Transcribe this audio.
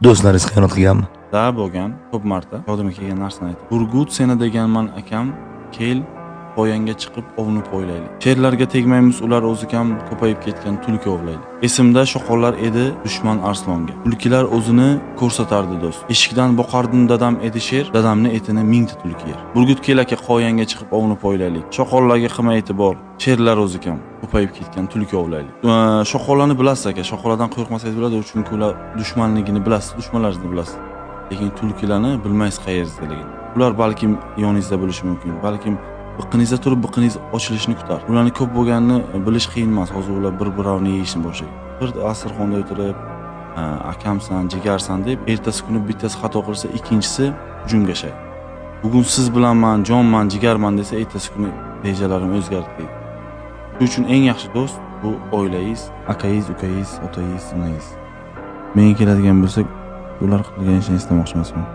Do'stlaringiz xiyonat qilganmi? Da bo'lgan ko'p marta. Yodimga kelgan narsani aytaman. Burgut seni deganman akam, kel poyangga chiqib ovni poylaylik. Sherlarga tegmaymiz, ular o'zi kam, ko'payib ketgan tulki ovlaylik. Esimda shoqollar edi dushman arslonga. Tulkilar o'zini ko'rsatardi do'st. Eshikdan boqardim, dadam edi sher, dadamni etini mingta tulki yer. Burgut kel aka, qoyangga chiqib ovni poylaylik. Shoqollarga qilma e'tibor, sherlar o'zi kam, ko'payib ketgan tulki ovlaylik. Shoqollarni bilasiz aka, shoqollardan qo'rqmasangiz bo'ladi, chunki ular dushmanligini bilasiz, dushmanlaringizni bilasiz. Lekin tulkilarni bilmaysiz qayerdaligini. Ular balkim yoningizda bo'lishi mumkin, balkim biqiningizda turib biqiningiz ochilishini kutar. Ularni ko'p bo'lganini bilish qiyin emas. Hozir ular bir birovni yeyishni boshlagan. Bir dasturxonda o'tirib, akamsan, jigarsan deb, ertasi kuni bittasi xato qilsa, ikkinchisi hujumga shay. Bugun siz bilanman, jonman, jigarman desa, ertasi kuni rejalarim o'zgardi deydi. Shuning uchun eng yaxshi do'st bu oilangiz, akangiz, ukangiz, otangiz, onangiz. Menga keladigan bo'lsak, ular qilgan ishni istamoqchi emasman.